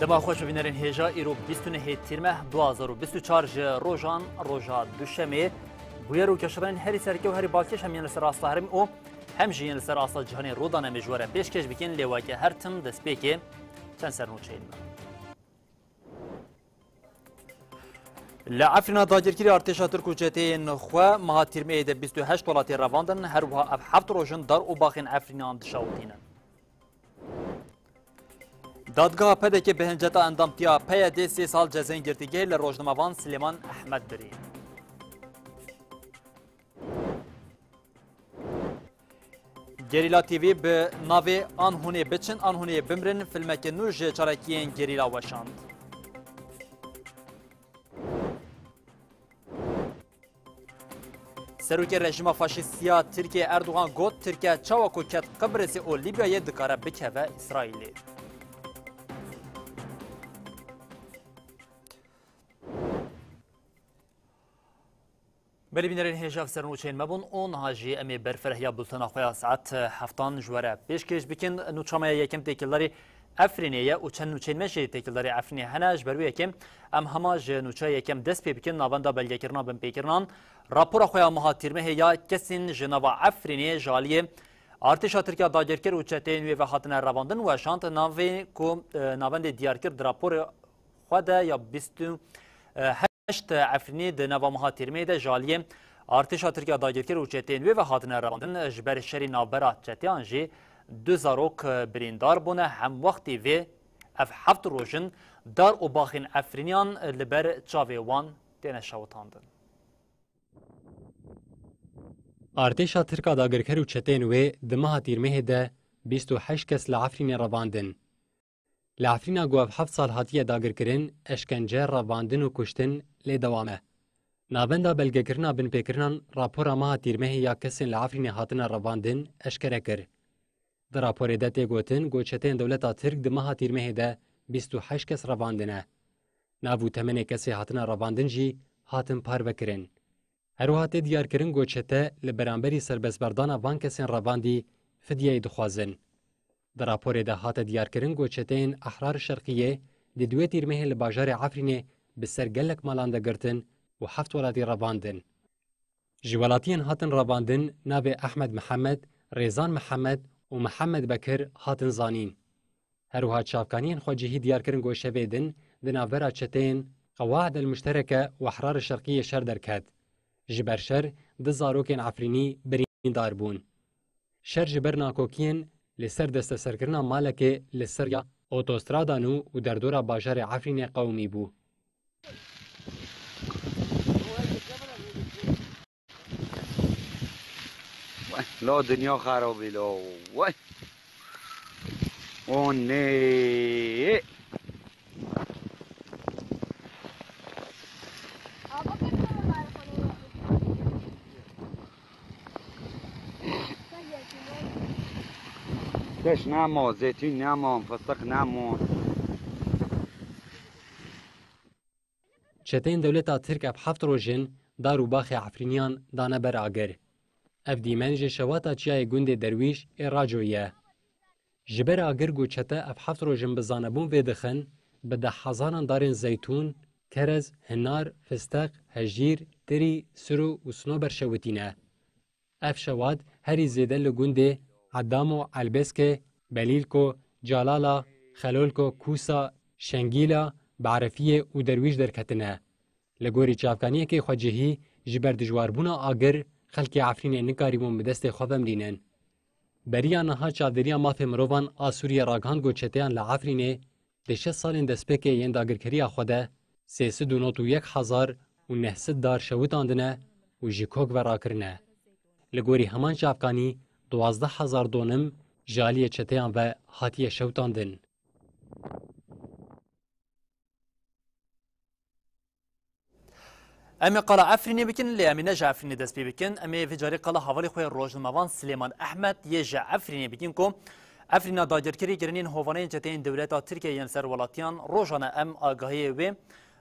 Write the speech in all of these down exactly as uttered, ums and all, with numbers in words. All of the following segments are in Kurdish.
Dema xweş bibînerên hêja, îro bîst û nehê Tîrmeh du hazar û bîst û çar ji rojan, roja Duşemê. Bûyer û keşanên herî serke û herî balkêş hem yên li ser asta herêm û hem jî yên li ser asta cihanê rû dane me ji we re pêşkêş bikin, lê weke her tim destpêkê çend sernûçeyên me. Li Efrîna dagirkirî artêşa Tirk û çeteyên xwe meha Tîrmehê de bîst û heşt welatî revandin, her wiha ev heft rojin dar û baxên Efrînan dişewitînin. Dadgeha P D K bi hinceta endamtiya P Y D sê sal cezên girtîgehê li rojnamevan Silêman Ehmed birî. Gerîla T V bi navê An hûnê biçin, an hûnê bimrin filmeke nû ji çalakiyên gerîla weşand. Serokê rejîma faşîstiya Tirkiyê Erdogan got, Tirkiye çawa ku ket Qibrisê û Lîbyayê dikare bikeve Îsraîlê. Belê bînerên hêja, ev sernûçeyên me bûn û niha jî em ê berfirehiya bultena xwe ya saet heftan ji we re pêşkêş bikin. Nûça me ya yekem têkildarî Efrînê ye û çend nûçeyên me jî têkildarî Efrînê hene. Ji ber wê yekê em hema ji nûça yekem dest pê bikin. Navenda belgekirina binpêkirinan, rapora xwe ya meha Tîrmehê ya kesên ji nava Efrînê ji aliyê artêşa Tirk ya dagirker û çeteyên wê ve hatine revandin weşand. Navê ku, e, navendê diyar kir di raporê xwe de ya bîst û heşt Efrînî di nava meha Tîrmehê de ji aliyê artêşa Tirk ya dagirker û çeteyên wê ve hatine revandin. Ji ber şerî navbera çeteyan jî du zarok birîndar bûne. Hemwextî vê ev heft roj in dar û baxên Efrîniyan li ber çavê wan têne şewitandin. Artêşa Tirk a dagirker û çeteyên wê di meha Tîrmehê de bîst û heşt kes li Efrînê revandin. Li Efrîna ku ev heft sal hatiye dagirkirin, eşkence, revandin û kuştin lê dewam e. Navenda belgekirina binpêkirinan rapora meha Tîrmehê ya kesên li Efrînê hatine revandin eşkere kir. Di raporê de tê gotin ku çeteyên dewleta Tirk di meha Tîrmehê de bîst û heşt kes revandine. Nav û temenê kesê hatine revandin jî hatin parvekirin. Her wiha tê diyarkirin ku çete li beramberî serbestberdana van kesên revandî fidyeyê dixwazin. Di raporê de hate diyarkirin ku çeteyên Ehrar Şerqiyê di duwê Tîrmehê li bajarê Efrînê bi ser gelek malan de girtin û heft welatî revandin. Ji welatiyên hatin revandin navê Ehmed Mihemed, Rêzan Mihemed û Mihemed Bekir hatin zanîn. Her wiha çavkaniyên xwecihî diyar kirin ku şevê din di navbera çeteyên Qewaid el Muştereke û Ehrar Şerqiyê şer derket. Ji ber şer du zarokên Efrînî birîndar bûn. Şer ji ber nakokiyên li ser desteserkirina malekê li ser ya otostrada nû û derdora bajarê Efrînê qewimî bû. Weh, lo dinya xerabî lo. Weh. O ne. Keş nemo, zeytûn nemo, fıstık nemo. Çeteyên dewleta Tirk ev heft roj in dar û baxê Efrîniyan dane ber agir. Ev dîmen ji şewata çiyayê gundê Derwîş ê Racoyê ye. Ji ber agir ku çete ev heft roj in bi zanebûn vê dixin, bi dehhezaran darên zeytûn, kerez, hinar, fisteq, hejîr, tirî, siro û sinober şewitîne. Ev şewat herî zêde li gundê Edamo, Elbêske, Belîlko, Calala, Xelolko, Kûsa, Şengîla, Berefiyê û Derwîş derketine. Li gorî çavkaniyekê xwecihî, ji ber dijwarbûna agir, xelkê Efrînê nikarîbûn bi destê xwe vemrînin. Beriya niha Çavdêriya Mafê Mirovan a Sûriyê ragihand ku çeteyan li Efrînê di şeş salên destpêkê yên dagirkeriya xwe de sê sed û nod û yek hezar û neh sed dar şewitandine û ji kok ve rakirine. Li gorî heman çavkanî, duwazdeh hezar donim ji aliyê çeteyan ve hatiye şewitandin. Em ê qala Efrînê bikin, lê em ê ne ji Efrînê dest pê bikin. Em ê vê carê qala hevalê xwe yê rojnamevan Silêman Ehmed yê ji Efrînê bikin ku Efrîna dagirkerî kirinên hovaneyên çeteyên dewleta Tirkiyê yên ser welatiyan rojane em agahiyê wê bi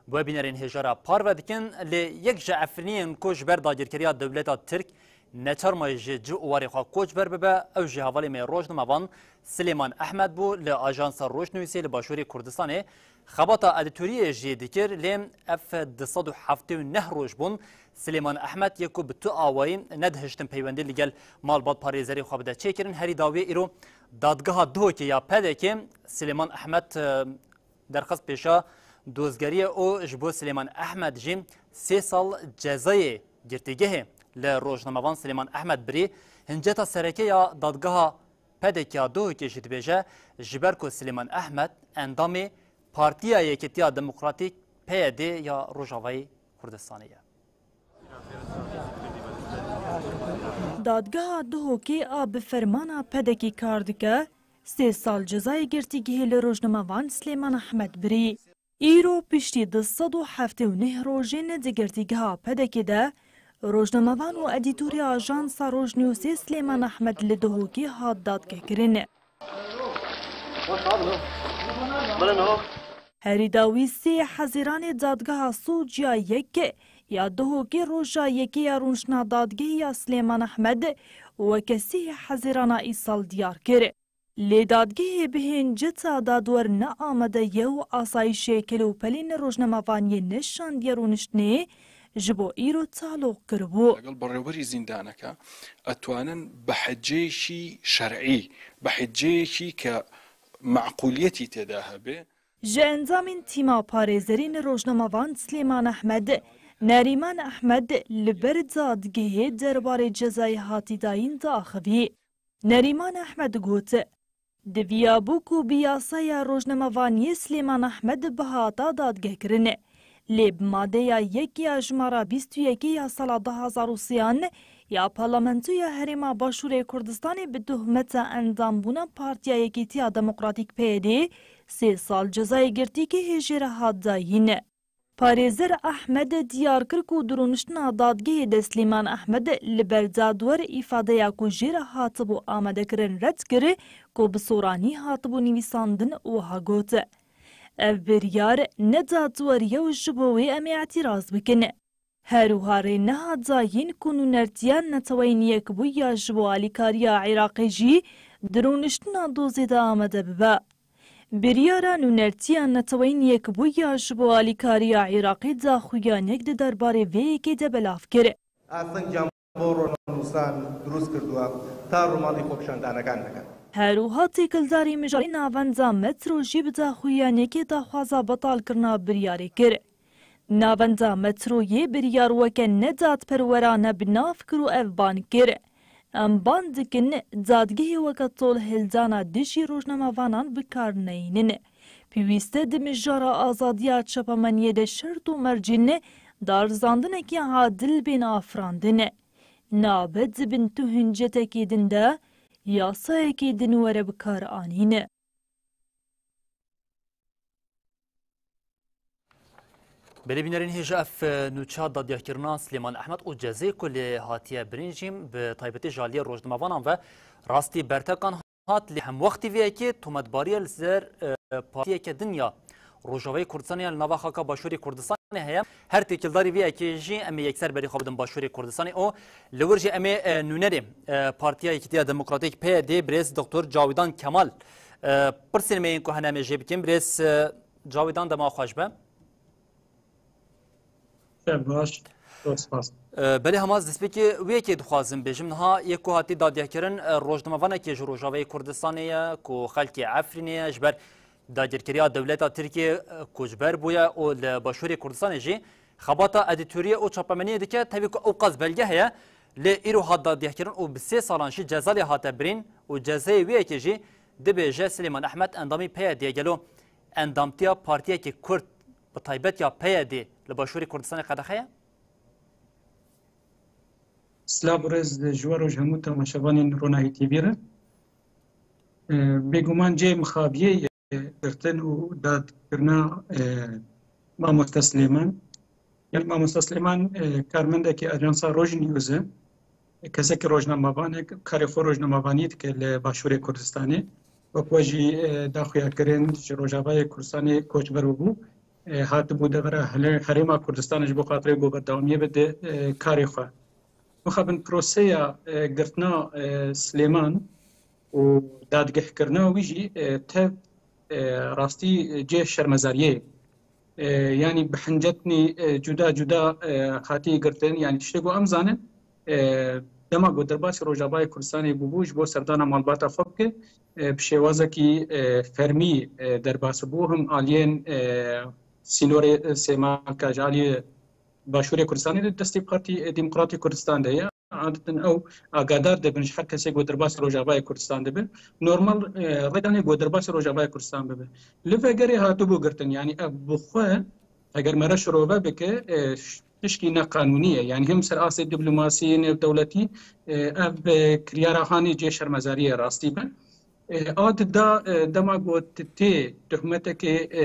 we bînerên hêja re parve dikin. Lê yek ji Efrîniyên ku ji ber dagirkeriya dewleta Tirk Neçar mayî ji cih û warê xwe koçber bibe, ew jî hevalê me rojnamevan Silêman Ehmed bû, li Ajansa Rojnivîsê li Başûrê Kurdistanê xebata edîtoriyê jî dikir, lê ev du sed û heftê û neh roj bûn Silêman Ehmed yê ku bi tu awayî nedihiştin peywendî li gel malbat parêzerê xwe bide çêkirin. Herî dawiyê îro dadgeha Duhokê ya P D K'ê Silêman Ehmed, e, derxist pêşa dozgeriyê û ji bo Silêman Ehmed jî sê sal cezayê girtîgehê li rojnamevan Silêman Ehmed Birî. Hinceta sereke ya dadgeha P D K ya Duhokê jî dibêje, ji ber ku Silêman Ehmed endamê Partiya Yekîtiya Demokratîk, P Y D, ya Rojavayê Kurdistanê ye. Dadgeha Duhokê a bi fermana P D K'ê kar dike, sê sal cezayê girtîgehê li rojnamevan Silêman Ehmed Birî. Îro piştî du sed û heftê û neh rojên di girtîgeha P D K'ê de rojnamevan û edîtorê Ajansa Rojnewsê Silêman Ehmed li Duhokê hat dadgehkirin. Herî dawî sê Hezîranê dadgeha Sûciya Yek ya Duhokê roja yekê ya rûniştina dadgehê ya Silêman Ehmed weke sê Hezîrana îsal diyar kir. Lê dadgehê bi hinceta dadwer ne amade ye û asayîşê kelûpelên rojnamevaniyê neşandiye rûniştinê ji bo îro taloq kiribû. لەگەڵ بەڕێوەبەری زیندانەکە ئەتوانن بە حەجەیەکی شەرعی، بە حەجەیەکی کە معقولیەتی تێدا هەبێ. Ji endamên tîma parêzerên rojnamevan Silêman Ehmed, Nerîman Ehmed li ber dadgehê derbarê cezayê hatî dayîn diaxivî. Nerîman Ehmed got, Diviyabû ku bi yasaya rojnamevaniyê Silêman Ehmed bihata dadgehkirin. Lê bi madeya yek ya jimara bîst û yekê ya sala du hazar û sêyan ya Parlamentoya Herêma Başûrê Kurdistanê bi tohmeta endambûna Partiya Yekîtiya Demokratîk, P Y D, sê sal cezayê girtîgehê jê re hat dayîn. Parêzer Ehmed diyar kir ku di rûniştina dadgehê de Silêman Ehmed li ber dadwer îfadeya ku jê re hatibû amadekirin red kir ku bi soranî hatibû nivîsandin û wiha got, Ev biryar ne dadwer ye û ji bo wê em ê îtîraz bikin. Her wiha rê nehat dayîn ku nûnertiya Neteweyên Yekbûyî ya ji bo alîkariya Iraqê jî di rûniştina dozê de amade bibe. Biryara nûnertiya Neteweyên Yekbûyî ya ji bo alîkariya Iraqê daxuyaniyek di derbarê vê yekê de belav kir. Ez sincam bo rojnivîsan dirûst kirduwa ta rûmalî xwepişandanekan dikin. Her wiha têkildarî mijarê navenda Metro jî bi daxuyaniyekê daxwaza betalkirina biryarê kir. Navenda Metroyê biryar weke nedadperwerane bi nav kir û ev ban kir, Em ban dikin, dadgehê weke tolhildana dijî rojnamevanan bi kar neynin. Pêwîst e di mijara azadiya çapemeniyê de şert û mercên darizandinekî adil bên afirandin. Nabe di bin tu hincetekî din de yasayekî din were bi kar anîn. Belê bînerên hêja, ev, e, nûçeya dadgehkirina Silêman Ehmed û cezê ku lê hatiye birîn jî bi taybetî ji aliyê rojnamevanan ve rastî bertekan hat, lê hemwextî vê yekê tometbariye li ser, e, partiyeke din ya Rojavayê Kurdistanê ya li nava xaka Başûrê Kurdistanê heye. Her têkildarî vê yekê jî em ê yekser berî xwe bidin Başûrê Kurdistanê û li wir jî em ê, e, nûnerê, e, Partiya Yekîtiya Demokratîk, P Y D, birêz Doktor Cawîdan Kemal, e, pirsên me yên ku hene em ê jê bikin. Birêz, e, Cawîdan, dema xweş be. Şev baş, zor spas. E, belê hema ez destpêkê wê yekê dixwazim bêjim. Niha yê ku hatî dadgehkirin, e, rojnamevanekê ji Rojavayê Kurdistanê ye, ku xelkê Efrînê ye, ji ber dagirkeriya dewleta Tirkiyê, e, koçber bûye û li Başûrê Kurdistanê jî xebata edîtoriyê û çapemeniyê dike. Tevî ku ew qas belge heye, lê îro hat dadgehkirin û bi sê salan jî ceza lê hate birîn û cezayê wê yekê jî dibêje Silêman Ehmed endamî P Y D ye. Gelo endamtiya partiyekî Kurd, bi taybet ya P Y D, li Başûrê Kurdistanê qedexe ye? Silav û rêz ji we re û ji hemû temaşevanên Ronahî T V re. E, bêguman cihê mixabiyê ye girtin û dadkirina, e, Mamoste Silêman. Yanî Mamoste Silêman, e, karmendekî Ajansa Rojnews e. Kesekî rojnamevanek karê xwe rojnamevanî dike li Başûrê Kurdistanê. Wek we jî, e, daxuyakirin ji Rojavayê Kurdistanê koçber bûbû, e, hatibû devera hele-, Herêma Kurdistanê ji bo xatirê ku berdewamiyê bide, e, karê xwe. Mixabin proseya, e, girtina, e, Silêman û dadgehkirina wî jî, e, tev, e, rastî cê şermezariyê ye. E, yanî bi hincetnî, e, cuda cuda, e, hatiye girtin. Yanî tiştê ku em zanin, e, dema ku derbasî Rojavayê Kurdistanê bûbû, ji bo serdana malbata xwe bike, e, bi şêwazekî, e, fermî, e, derbas bû. Him aliyên, e, sînorê, e, Sêmalka ji aliyê Başûrê Kurdistanê di destê Partî Demokratî Kurdistan de ye. Adetin ew agadar dibin ji her kesê ku derbasî Rojavayê Kurdistan dibe. Normal, e, rêdanê ku derbasî Rojavayê Kurdistan bibe. Li vegerê hatibû girtin, yanî ev bi xwe, eger mere şirove bike, e, ş-, tişkî neqanûnî ye. Yanî him ser asê diplomasî nêvdewletî, e, ev, e, kiryara hanê cê şermezariyê rastî be. E, a di da, e, dema ku tu tê tuhmetekê, e,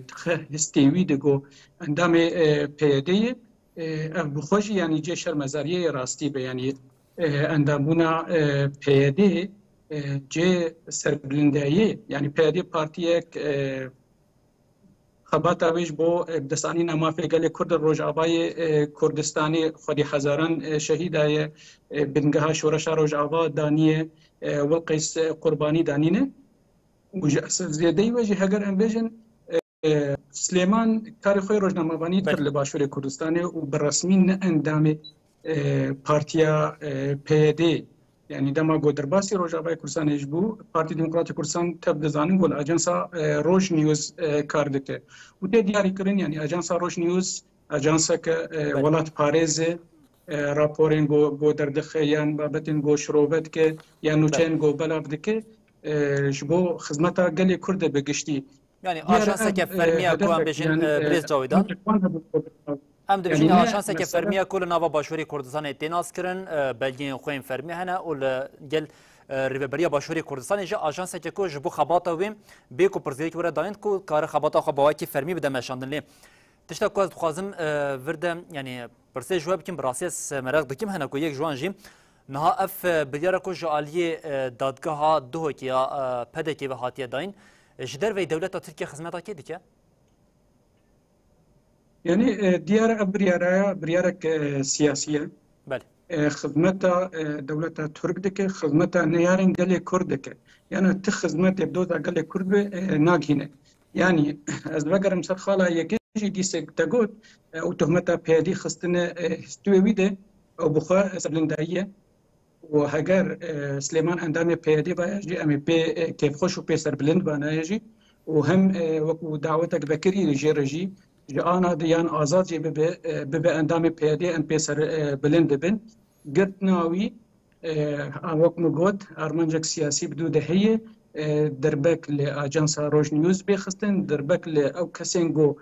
dixe histê wî de ku endamê, e, P Y D ye, e, ev bi xwe jî, yanî cê şermezariyê ye rastî be, yanî, e, endambûna, e, P Y D, e, cê serbilindayê, yanî P Y D partiyek, e, xebata wê ji bo, e, bi dest anîna mafê gelê Kurd li Rojavayê, e, Kurdistanê xwedî hezaran, e, şehîd daye, e, bingeha şoreşa Rojava daniye, e, Wilqeys, e, qurbanî danîne. Û ji zêdeyî ve jî heger em bêjin, e, Silêman karê xwe yê rojnamevanî kir Belê. li Başûrê Kurdistanê û bi resmî ne endamê, e, partiya, e, P Y D. Yanî dema ku derbasî Rojavayê Kurdistanê jî bû, Partî Demokratîk Kurdistan tev dizanin ku li ajansa, e, Roj News, e, kar dike. Û tê diyarî kirin, yanî ajansa Roj News, ajanseke, e, Belê. welatparêz e, e, raporên ku, ku derdixe yan babetên ku şirove dike, yan Belê. nûçeyên ku belav dike, e, ji bo xizmeta gelê Kurd e bi giştî. Yanî Diyar ajanseke ev, e, fermiya ku em hedefek bêjin, yan, e, e, birêz Cawidan. Em dibêjin Yanî ne ajanseke mesela fermiya ku li nava Başûrê Kurdistanê tê naskirin, e, belgeyên xwe yên fermî hene û li gel, e, Rêveberiya Başûrê Kurdistanê jî ajanseke ku ji bo xebata wê bê ku pirsgirêk were dayîn ku kare xebata xwe bi awayekî fermî bide meşandin. Lê tişta ku ez dixwazim, e, vir de, yanî pirsê ji we bikim, bi rastî ez meraq dikim hene ku yek ji wan jî niha ev, e, biryara ku ji aliyê, e, dadgeha Duhokê ya, e, P D K'ê ve hatiye dayîn, e, ji derveyî dewleta Tirkiye xizmeta kê dike? Yanî, e, diyar e, ev biryaraya, biryarek, e, siyasî ye. Belê. E, xizmeta, e, dewleta Tirk dike, xizmeta neyarên gelê Kurd dike. Yana ti xizmetê doza gelê Kurd be, e, nagihîne. Yanî, ez vegerim ser xala yekê jî dîsek te got, e, û tuhmeta P Y D xistine, e, histûyê wî de, ew bi xwe serbilindayî ye. û heger, e, Silêman endamê P Y D baye jî em ê pê, e, kêfxweş û pê serbilind banaye jî û hem, e, wekû dawetek vekirî jê re jî ji ana de yan azad jê bibe, e, bibe endamê P Y D em pê ser, e, bilind dibin. Girtina wî, e, a wek min got, armancek siyasî bi dû de heye, e, derbek li ajansa Roj News bê xistin, derbek li ew kesên ku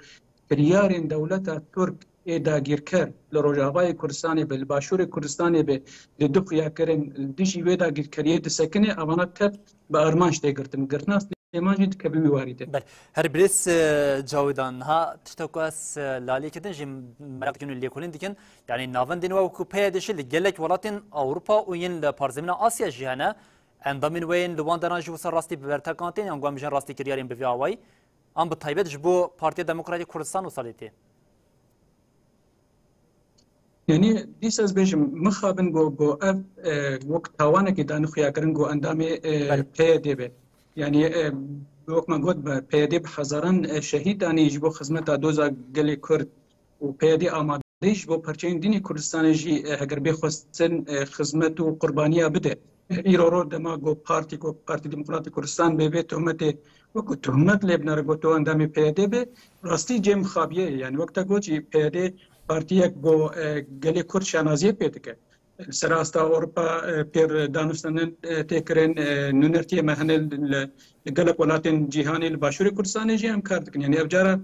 kiryarên dewleta Tirk ê dagîrker li Rojavayê Kurdistanê be, li Başûrê Kurdistanê be, li du xuya kirin, li dijî wê dagîrkeriyê disekine, evana tev bi armanc tê girtin. Girtina Silêman jî dikeve wî warî de. Belê. Her birêz, e, Cawidan, niha tişta ku ez, e, li aliyekî din jî merak dikin û lêkolîn dikin, yanî navendên we wekû P Y D jî li gelek welatên Ewropa û yên li parzemîna Asya jî hene. Endamên we yên li wan deran jî wisa rastî bi bertekan tên, yan ku em bijin rastî kiryarên bi vî awayî? An bi taybet ji bo Partiya Demokratîk Kurdistan wisa lê tê? Yanî, dîsa ez bêjim, mixabin ku, ku ev, e, wek tawanekê dane xuyakirin ku endamê, e, Belê. P Y D be. Yanî, e, wek me got, be, P Y D bi hezaran, e, şehîd danî ji bo xizmeta doza gelê Kurd û P Y D amade ji bo parçeyên din ê Kurdistanê jî, e, heger bê xwestin, e, xizmet û qurbaniya bide. Îro ro dema ku partî ku Partî Demokratîk Kurdistan bê vê tohmetê wekû tohmet lê binere ku tu endamê P Y D be, rastî cê mixabiye ye. Yanî wek te got jî P Y D partiyek ku, e, gelê Kurd şanaziyê pê dike. Li ser asta Ewropa, e, pêr danûstandin, e, tê kirin, e, nûnertiyê me hene li, li gelek welatên cîhanê li Başûrê Kurdistanê jî em kar dikin. Yanî ev cara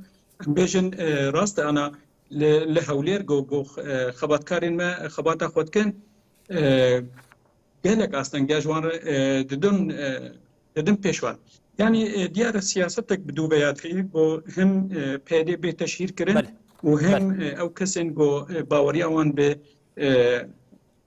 em bêjin, e, rast e ana li, li Hewlêr ku, ku, e, xebatkarên me xebata xwe dikin. E, gelek astengiya ji wan re, e, didin, e, didin pêş wan. Yanî, e, diyar e siyasetek bi dû ve ya dixî ku him, e, P Y D bê teşhîr kirin Belê. û him, Belê. e, ew kesên ku, e, baweriya wan bi, e,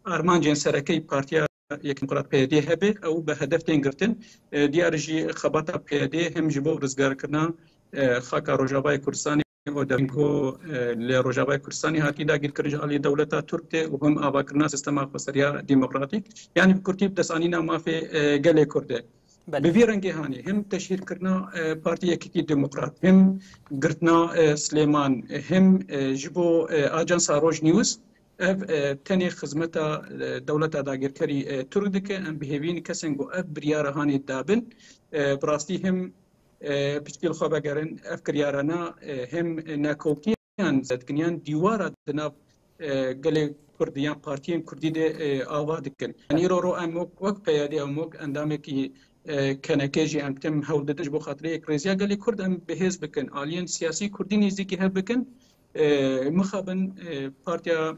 armancên serekeyî Partiya Yekîn Demokrat P Y D hebe, ew bi hedef tên girtin. E, diyar e jî xebata P Y D him ji bo rizgarkirina, e, xaka Rojavayê Kurdistanê û devîn ku, e, li Rojavayê Kurdistanê hatî dagîrkirin ji alî dewleta Tirk de û him avakirina sistema xweseriya demokratîk, yanî bi kurtî bi destanîna mafê, e, gelê Kurd e. Belê. Bi vî rengê hanê him teşhîrkirina, e, Partî Yekîtî Demokrat, him girtina, e, Silêman, him, e, ji bo, e, ajansa Roj News, ev, e, tenê xizmeta, e, dewleta dagirkerî, e, Tirk dike. Em bi hêvî ne kesên ku ev biryara hanê dabin, e, bi rastî him, e, piçkî li xwe vegerin. Ev kiryarana, e, him nekewtiyan zedikin, yan dîwara di nav, e, gelê Kurd yan partiyên Kurdî de, e, ava dikin. Yanî îro ro em wek, wek P Y D, em wek endamekî, e, K N K jî em tim hewl didin ji bo xatirê yekrêziya gelê Kurd em bi hêz bikin. Aliyên siyasî Kurdî nêzîkî hev bikin. E, mixabin, e, Partiya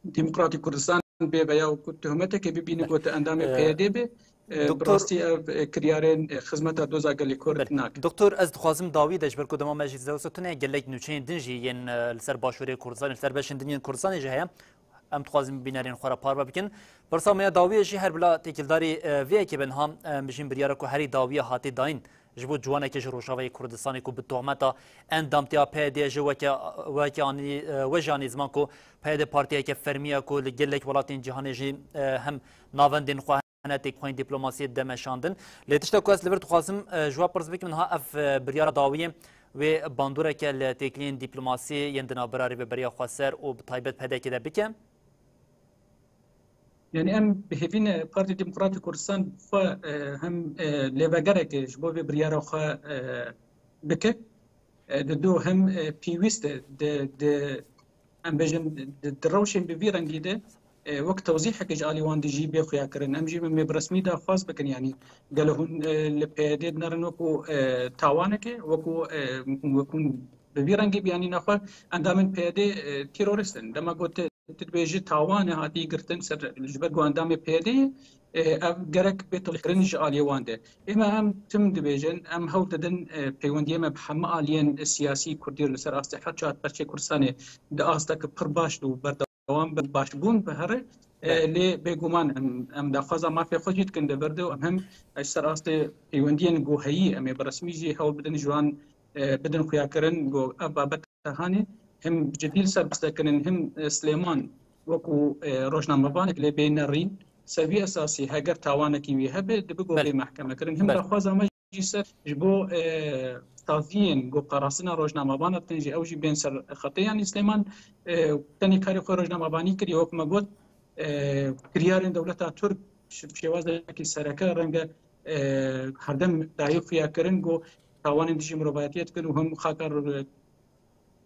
Demokratîk Kurdistan bê veya ku tohmeteke bibîne ku te endamê P Y D be, e, bi rastî ev, e, kiryarên, e, xizmeta doza gelê Kurd nake. Doktor, ez dixwazim dawî de, ji ber ku dema me jî zewse tune, gelek nûçeyên din jî yên, e, li ser başûrê Kurdistanê, li ser beşên din yên Kurdistanê jî heye. Em dixwazin bînerên xwe re parve bikin. Pirsa me ya dawiyê jî her bila têkildarî, e, vê yekê bin ha, e, em bijîn biryara ku herî dawiya hatê dayîn ji bo ciwanekê ji Rojavayê Kurdistanê ku bi tohmeta endamtiya P Y D jî weke, weke anî, e, we jî anî ziman ku P Y D partiyeke fermî ye ku li gelek welatên cîhanê jî, e, hem navendên xwe hene têkxweyên dîplomasiyê de meşandin. Lê tişta ku ez li vir dixwazim, e, ji we pirs bikim, niha ev, e, biryara dawiyê wê bandoreke li têkiliyên dîplomasiyê yên di navbera Rêveberiya Xweser û bi taybet P D K'ê de bike? Yanî em bi hêvî ne Partî Demokratîk Kurdistan xwe, e, hem, e, lêvegereke ji bo vê biryara xwe, e, bike. E, di do hem, e, pêwîst e, di, di, em bêjin, di, di rewşên bi vî rengî de, e, wek tewzîheke ji alî wan dijî bê xuya kirin. Em jî em ê bi resmî daxwaz bikin, yanî gelo hûn, e, li P Y D dinerin wekû, e, tawaneke, wekû, e, wekû bi vî rengî biyanîna xwe endamên P Y D, e, terorîst in. Dema got tu dibêjî tawan e hatî girtin ser ji ber ku endamê P Y D ye, e, ev gerek bê tolîkirin ji aliyê wan de. Ême em tim dibêjin, em hewl didin, e, peywendiyê me bi hemû aliyên siyasî Kurdî li ser astê her çar perçê Kurdistanê di asteke pir baş û berdewam bi başbûn bi here. E, lê bêguman em, em daxwaza mafê xwe jî dikin di vir de û em him ji ser astê peywendiyên ku heyî em ê bi resmî jî hewl bidin ji wan, e, bidin xuyakirin ku ev babet hanê him cidî li ser bihs dikin, him, e, Silêman wekû, e, rojnamevanek lê bê nerîn. Ser vî esasî heger tawanekî wî hebe, dibe go bê mehkeme kirin. Him daxwaza me jî ser ji bo, e, saziyên ku parastina rojnamevanan tên jî ew jî bên ser xetê. Yanî Silêman, e, tenê karê xwe rojnamevanî kiriye, wek me got, e, kiryarên dewleta Tirk şi-, şêwazekî sereke renge, e, herdem dayî xuya kirin ku tawanên dijî mirovayetiyê dikin û him xaka ro-,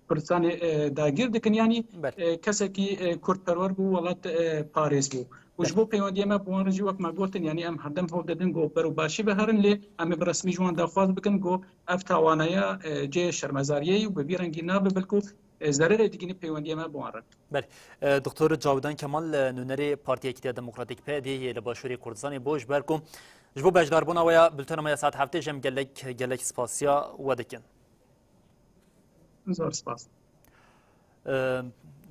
Kurdistanê, e, dagir dikin. Yanî, e, kesekî, e, kurdperwer bû, welat, e, parêz bû. Û ji bo peywendiyê me bi wan re jî wek me gotin, yanî em herdem hewl didin ku ber û başî ve herin, lê em ê bi resmî ji wan daxwaz bikin ku ev tawaneya, e, cihê şermezariyê ye û bi vî rengî nabe, belkû, e, zererê digihîne peywendiyê me bi wan re. Belê. E, Doktor Cawidan Kemal, e, nûnerê Partiya Yekîtiya Demokratîk P D yê li Başûrê Kurdistanê bû, ji ber ku ji bo beşdarbûna we ya bultena me ya saet heftê jî em gelek, gelek spasiya we dikin. Zor spas. E,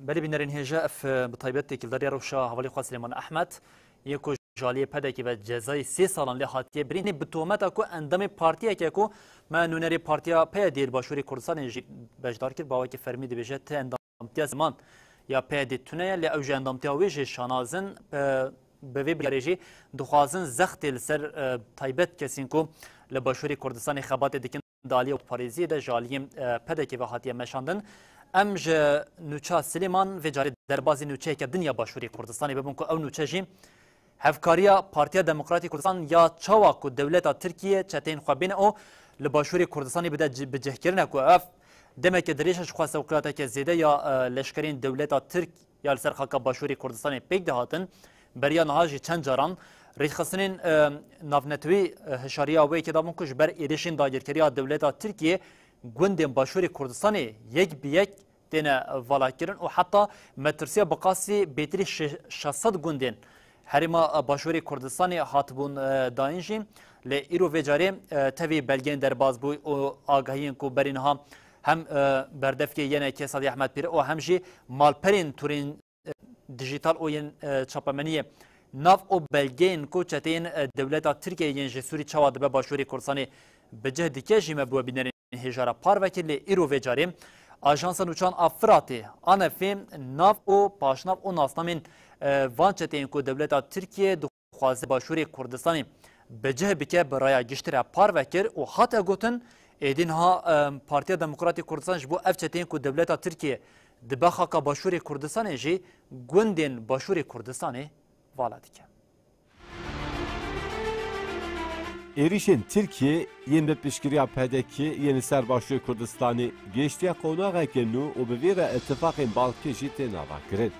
belê bînerên hêja, ev, e, bi taybet têkildariya rewşa hevalê xwe Silêman Ehmed, yê ku ji aliyê P D K'ê ve cezayê sê salan lê hatiye birîn, bi tometa ku endamê partiyeke ku me nûnerê partiya P Y D'ê li Başûrê Kurdistanê jî beşdar kir, bi awekî fermî dibêje, ti endamtiya Silêman ya P Y D'ê tune ye, lê ew ji endamtiya wê jî şanaz in. E, bi vê biryarê jî dixwazin zextê li ser, e, taybet kesên ku li Başûrê Kurdistanê xebatê dikin, di aliyê parêziyê de ji aliyê, e, P D K'ê ve hatiye meşandin. Em ji nûça Silêman vê carê derbazî nûçeyeke din ya Başûrê Kurdistanê bibin ku ew nûçe jî hevkariya Partiya Demokratîk Kurdistan ya çawa ku dewleta Tirkiye çeteyên xwe bêne û li Başûrê Kurdistanê bide ci-, bicihkirine ku ev demeke dirêj e, ji xwe sewqiyateke zêde ya, e, leşkerên dewleta Tirk ya li ser xaka Başûrê Kurdistanê pêk dihatin, beriya niha jî çend caran rêxistinên, e, navnetewî, e, hişyariya wê yekê dabûn ku ji ber êrişên dagirkeriya dewleta Tirkiye gundên Başûrê Kurdistanê yek bi yek têne valakirin û heta metirsiya bi qasî bêtirî şe-, şeş sed gundên herêma, e, Başûrê Kurdistanê hatibûn, e, dayîn jî. Lê îro vê carê, e, tevî belgeyên derbas bû û agahiyên ku berî niha hem, e, berdevkê Y N K'ê Sadî Ehmed Pîr û hem jî malperên tûrên, e, dijîtal û yên, e, çapemeniyê nav û belgeyên ku çeteyên, e, dewleta Tirkiyeyê yên ji Sûrî çawa dibe Başûrê Kurdistanê bi cih dike jî me bi we bînerên hêja re parve kir, lê îro vê carê Ajansa Nûçan a Firatê, ANF'ê, nav û paşnav û nasnamên, e, van çeteyên ku dewleta Tirkiyê dixwaze Başûrê Kurdistanê bi cih bike, bi raya giştî re parve kir û hate gotin, êdî niha, e, Partiya Demokratê Kurdistan ji bo ev çeteyên ku dewleta Tirkiyê dibe xaka Başûrê Kurdistanê jî gundên Başûrê Kurdistanê vala dike. Êrîşên Tirkiyê yên bi piştgiriya P D K yên li ser Başûrê Kurdistanê gihiştiye qonaxeke nû û bi vî re îtifaqên Balkê jî tên avakirin.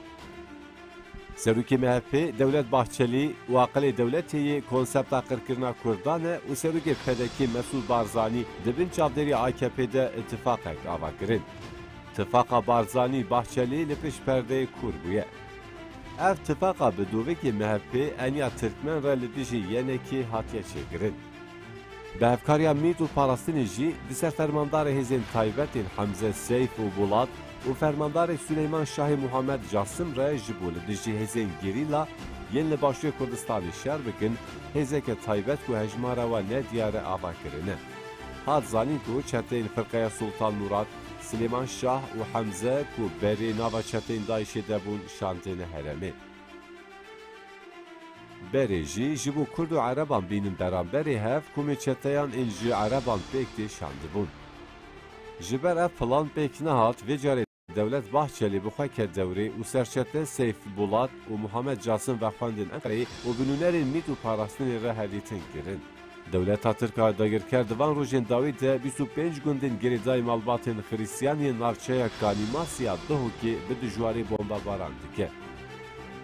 Serokê M H P Dewlet Bahçelî û aqilê dewletê yê konsepta qirkirina Kurdan e û serokê P D K Mesûd Barzanî di bin çavdêriya A K P de îtifaqek ava kirin. Tifaqa Barzanî-Bahçelî li pişt perdeyê kûr bûye. Ev tifaqa bi dovikê M H P eniya Tirkmen re li dijî yenekê hatiye çêkirin. Bi hevkariya mît û parastinê jî di ser fermandarê hêzên taybet ên Hemze Seyf û Bulat û fermandarê Suleyman Şahê Muhammed Casim re ji bo li dijî hêzên gerîla yên li Başûrê Kurdistanê şer bikin, hêzeke taybet ku hejmara we nediyar e ava kirine. Hat zanîn ku çeteyên firqeya Sultan Murad, Silêman Şah û Hemze ku berê nava çeteyên DAIŞê de bûn şandine herêmê. Berê jî ji bo Kurd û Ereban bînin beramberê hev komê çeteyan ên ji Ereban pêk tê şandibûn. Ji ber ev plan pêk nehat, vê carê Dewlet Bahçelî bi xwe ket dewrê û serçete Seyf Bulat û Muhammed Casim vexwendin Enqereyê û bi nûnerên mît û parastinê re hevdîtin kirin. Dewleta Tirk a dagirker di van rojên dawî de bîst û pênc gundên girêdayî malbatên Xirîstiyan yên navçeya Kanîmasya Duhokê bi dijwarî bombebaran dike.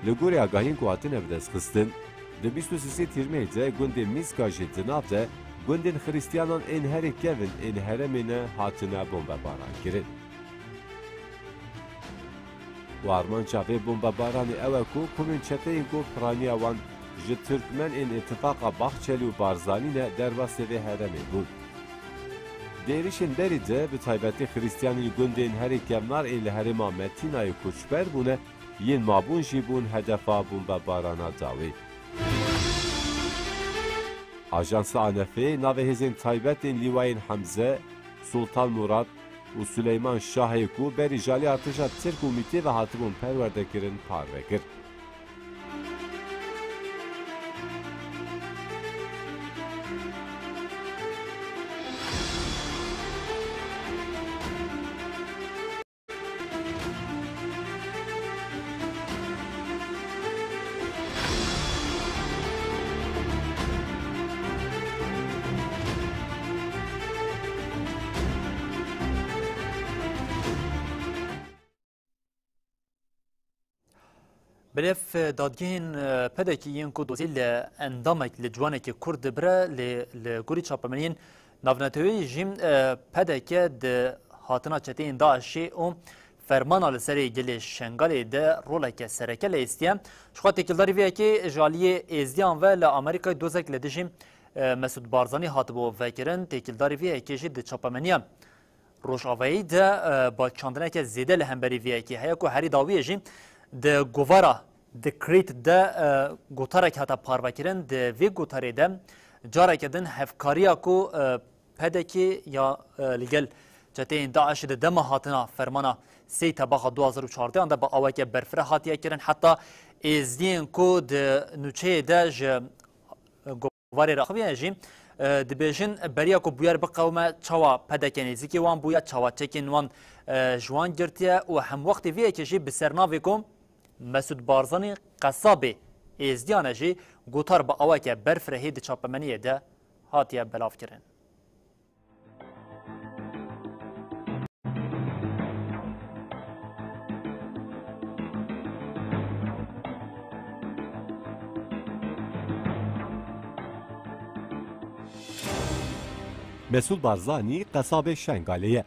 Li gorî agahiyên ku hatine bidestxistin, di bîst û sisê Tîrmehê de gundê Mîska jî di nav de gundên Xirîstiyanan ên herê kevin ên herêmê ne hatine bombebaran kirin. Û armanca vê bombebaranê ew e ku komên çeteyên ku piraniya wan ji Tirkmen ên Îtifaqa Bahçelî û Barzanî ne derbasê vê herêmê bûn. Di êrişên berî de bi taybetî Xirîstiyanên gundên herê kevnar ên li herêma Metînayê koçber bûne, yên mabûn jî bûn hedefa bombebarana dawî. Ajansa ANF'ê navê hêzên taybet ên Lîwayên Hemze, Sultan Murad û Suleyman Şahê ku berî ji alî artêşa Tirk û mîtê ve hatibûn perwerdekirin parve kir. Bi rêv dadgehên, e, P D K'ê yên ku dozî li endamek, li ciwanekî Kurd dibire, lê li gorî çapemeniyên navneteweyî jî, e, P D K di hatina çeteyên DAIŞê û fermana li serê gilê Şengalê de roleke sereke lê êstiye. Ji xwe têkildarî vê yekê ji aliyê êzdiyan ve li Amerîkayê dozek li dijî, e, Mesûd Barzanî hatibû vekirin. Têkildarî vê yekê jî di çapemeniya Rojavayî de, e, balkişandineke zêde li hemberî vê yekê heye ku herî dawiyê jî di govara Decrypt de, e, gotarek hate parvekirin. Di vê gotarê de careke din hevkariya ku, e, P D K ya, e, li gel çeteyên DAIŞê di dema hatina fermana sê Tebaxa du hazar û çardehan de bi aweke berfireh hatiye kirin. Heta êzdiyên ku di nûçeyê de ji, e, govarê re axivîne jî, e, dibêjin, beriya ku bûyer biqewime, çawa P D K nêzîkî wan bûye, çawa çekên wan, e, ji wan girtiye û hemwextê vê yekê jî bi ser navê ku Mesûd Barzanî qesabê êzdiyan e jî gotar bi aweke berfirehê di çapemeniyê de hatiye belavkirin. Mesûd Barzanî qesabê Şengalê ye.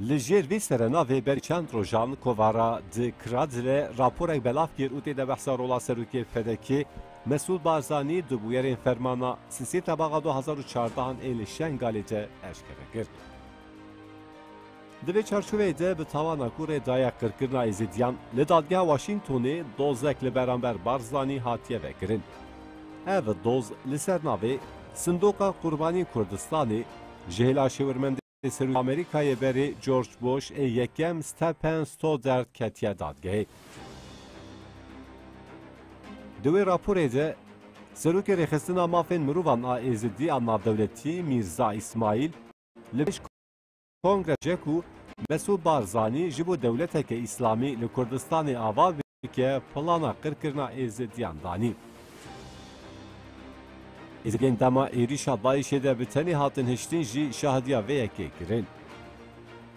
Li jêr vê serenavê berî çend rojan kovara Decrypt raporek belav kir û tê de behsa rola serokê P D K'ê Mesûd Barzanî di bûyerên fermana sisê Tebaxa du hazar û çardehan ê li Şengalê de eşkere kir. Di vê çarçoveyê de bi tawana ku rê daye qirkirina Êzidiyan, li Dadgeha Washingtonê dozek li beramber Barzanî hatiye vekirin. Ev doz li ser navê Sindoqa Qurbaniyên Kurdistanê Ji hêla şêwirmendê Serokê Amerîkayê berê George Bush ê yekem Stephen Stoddard ketiye dadgehê. Di wê raporê de Serokê Rêxistina Mafên Mirovan a Êzidî a Navdewletî Mîrza Îsmaîl li pêş Kongre ku Mesûd Barzanî ji bo dewleteke îslamî li Kurdistanê ava bike, plana qirkirina Êzidiyan danî. Êzidiyên dema êrîşa DAIŞê de bi tenê hatin hiştin jî şahidiya vê yekê kirin.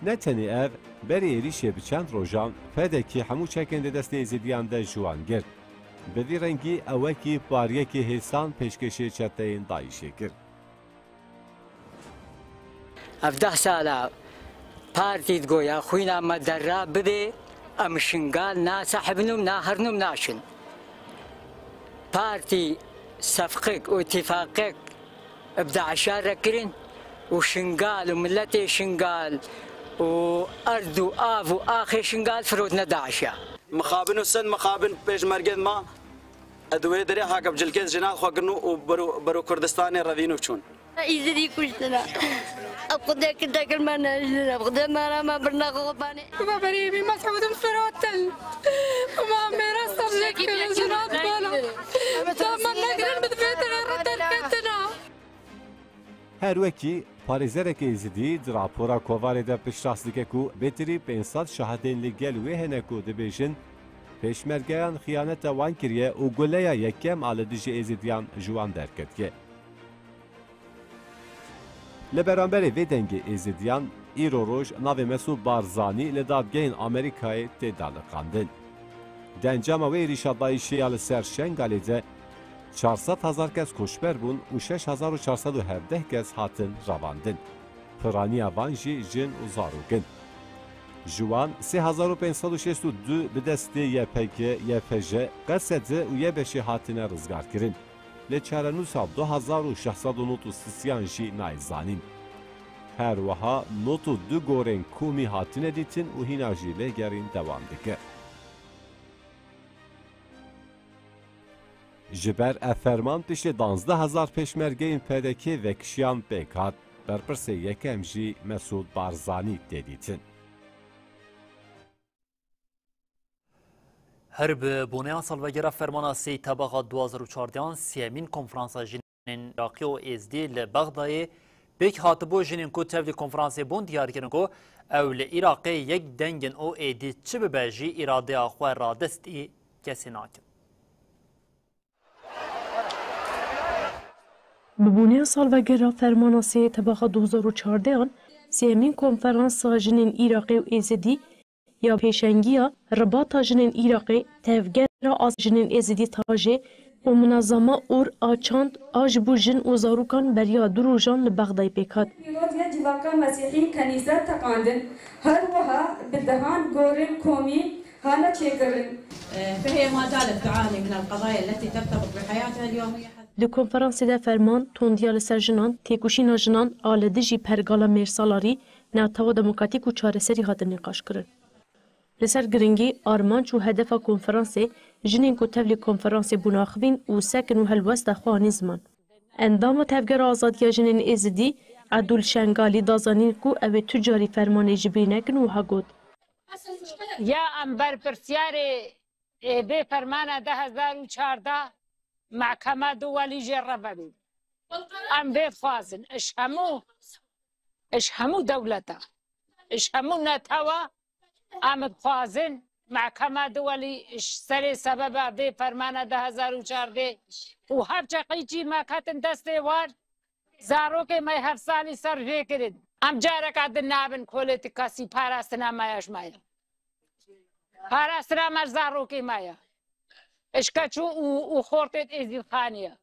Ne tenê ev, berî êrîşê bi çend rojan P D K hemû çekên di destê Êzidiyan de ji wan girt. Bi vî rengî ew wekî pariyekê hêsan pêşkêşê çeteyên DAIŞê kir. Ev deh sala partî digoya xwîna me derra bibê, em Şingal nasehibin û naherin û naşin. Partî sefqik û îtîfaqik bi DAIŞa re kirin û Şingal û miletê Şingal û erd û av û axê Şingal firotine DAIŞa. Mixabin û sed mixabin pêşmergên me di wê derê haka bi cilkê jinan xwe kirin û bero, bero Kurdistanê revîn û çûn. Îzidî kuştine. Ev Xwedê ki tekil me nejnine. Xwedê me re me birine xwe banê. Baba berî mas'ûdim firotin. Ma mêra sabzek jinan bala. Zaman negirin bi vê derê re derketina. Her wekî parêzerekî Êzidî di rapora kovarê de piştrast dike ku bêtirî pênc sed şahidên li gel wê hene ku dibêjin, pêşmergeyan xiyaneta wan kiriye û guleya yekem a li dijî Êzidiyan ji wan derketiye. Li beramberê vê dengê Êzidiyan, îro roj navê Mesûd Barzanî li dadgehên Amerîkayê tê daliqandin. Di encama wê êrîşa DAIŞê ya li ser Şengalê de çar sed hezar kes koçber bûn û şeş hezar û çar sed û hevdeh kes hatin revandin. Piraniya van jî jin û zarok in. Ji wan sê hezar û pênc sed û şêst û du bi destê Y P G, Y P J, Qesede û Y B Şê hatine rizgarkirin. Lê çarenûsa du hezar û şeş sed û nod û sisiyan jî nayê zanîn. Her wiha nod û du gorên komî hatine dîtin û hîna jî lêgerîn dewam dike. Ji ber ev ferman piştî danzdeh hezar pêşmergeyên P D K vekişiyan pêk hat, berpirsê yekem jî Mesûd Barzanî tê dîtin. Her bi boneya salvegera fermana sê Tebaxa du hazar û çardehan sêyemîn konferansa jinên Iraqî û Êzdî li Bexdayê pêk hatibû. Jinên ku tevlî konferansê bûn diyar kirin ku ew li Iraqê yek deng in û êdî çi bibe jî îradeya xwe radestî kesê nakin. Bi boneya salvegera fermana sê Tebaxa du hazar û çardehan, sêyemîn konferansa jinên Iraqê û Êzidî ya pêşengiya Ribata Jinên Iraqê, Tevgera Azad Jinên Êzidî Tajê û Munezama Ur a Çand a ji bo jin û zarokan beriya du rojan li Bexdayê pêk hat. Pîrotiya civaka Mesîhî kenîze teqandin, her wiha bi dehan gorên komî hane çêkirin. فهي ما زالت تعاني من القضايا التي ترتبط بحياتها اليومية. Di konferansê de ferman, tondiya li ser jinan, têkoşîna jinan a li dijî pergala mêrsalarî, netewa demokratîk û çareserî hatin nîqaşkirin. Li ser giringî, armanc û hedefa konferansê, jinên ku tevlî konferansê bûn axivîn û sekin û helwesta xwe anî ziman. Endama Tevgera Azadiya Jinên Êzidî, Edûl Şengalî da zanîn ku ew ê tu carî fermanê ji bîr nekin û wiha got. Ya em berpirsyarê ê vê fermana du hezar û çardeh mehkema duwelî jê re vebîn. Em vê dixwazin, iş hemû, iş hemû dewleta, iş hemû netewa, em dixwazin mehkema duwelî iş serê sebeba vê fermana du hezar û çardeh û hevçe qîçî me ketin destê wan, zarokê me heft salî ser vê kirin. Em careka din nabin kolê ti kesî parastina me ya ji me ya. Parastina me ji zarokê me ya. Ji keç û, û, û xortê Êzîdxanê ya.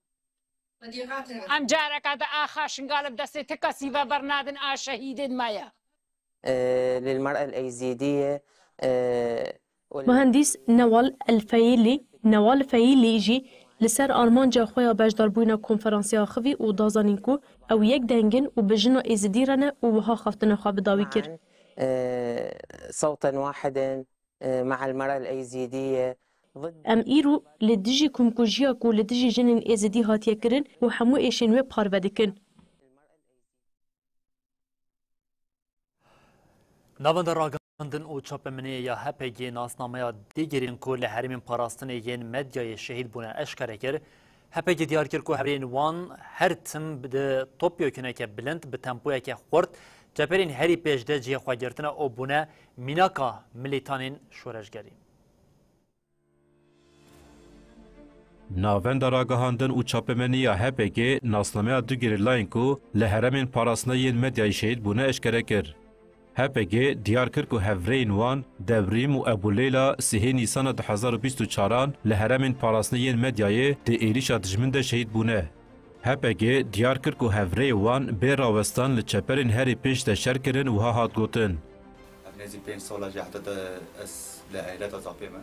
Em careka di axa Şingal bi destê ti kesî ve bernadin a şehîdên me ya. للمرأة الأيزيدية، آه، وال- Muhendîs Newal El Feyîlî, Newal Feyîlî jî li ser armanca xwe ya beşdarbûyîna konferansê axivî û da zanîn ku ew yek deng in û bi jina Êzidî re ne û wiha xaftina xwe bi dawî kir. آه، صوتا واحدا، آه، مع المرأة الأيزيدية ضد Em îro li dijî komkujiya ku li dijî jinên Êzidî hatiye kirin û hemû êşên wê parve dikin. Navenda Ragihandin û Çapemeniyê ya H P G nasnameya dî gerîlên ku li herêmên parastinê yên medyayê şehîd bûne eşkere kir. H P G diyar kir ku hevrêyên wan her tim di topyekûneke bilind bi tempoyeke xurt çeperên herî pêş de cihê xwe girtine û bûne mînaka milîtanên şoreşgerî. Navenda Ragihandin û Çapemenî ya H P G nasnameya du gerîlayên ku li herêmên parastinê yên medyayê şehîd bûne eşkere kir. H P G diyar kir ku hevrêyên wan Devrîm û Ebû Leyla sihê Nîsana du hezar û bîst û çaran li herêmên parastinê yên medyayê di êrîşa dijmin de şehîd bûne. H P G diyar kir ku hevrêyê wan bê rawestan li çeperên herî pêş de şer kirin, wiha hat gotin. Ev nêzî pênc sala jî heta te ez li eyleta zapê me.